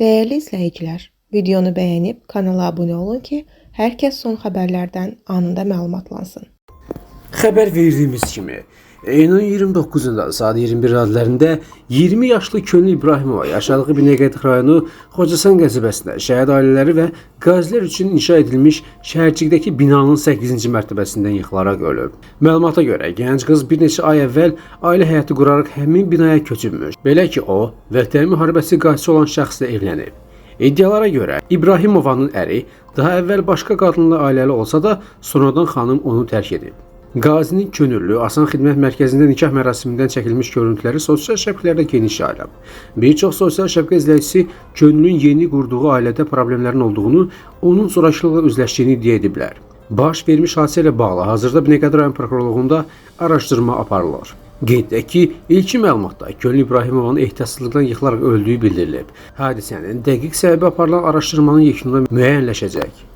Dəyərli izləyicilər, videonu bəyənib kanala abunə olun ki, hər kəs son xəbərlərdən anında məlumatlansın. Xəbər verdiyimiz kimi, iyunun 29-da saat 21 radələrində 20 yaşlı Könül İbrahimova yaşadığı Binəqədi rayonu Xocasən qəsəbəsində şəhid ailələri və qazilər üçün inşa edilmiş şəhərcikdəki binanın 8-ci mərtəbəsindən yıxılaraq ölüb. Məlumata görə gənc qız bir neçə ay əvvəl ailə həyatı quraraq həmin binaya köçübmüş. Belə ki, o, Vətən müharibəsi qazisi olan şəxslə evlənib. İddialara görə İbrahimovanın əri daha əvvəl başqa qadınla ailəli olsa da, sonradan xanım onu tərk edib. Qazinin könüllü Asan Xidmət Mərkəzində nikah mərasimindən çəkilmiş görüntüləri sosial şəbəkələrdə geniş yayılıb. Bir çox sosial şəbəkə izləyicisi Könüllünün yeni qurduğu ailədə problemlərin olduğunu, onun zorakılıqla üzləşdiyini iddia ediblər. Baş vermiş hadisə ilə bağlı hazırda Binəqədi rayon prokurorluğunda araşdırma aparılır. Qeyd edək ki, ilkin məlumatda Könül İbrahimovanın ehtiyatsızlıqdan yıxılaraq öldüyü bildirilib. Hadisənin dəqiq səbəbi aparılan araşdırmanın yekununda müəyyənləşəcək.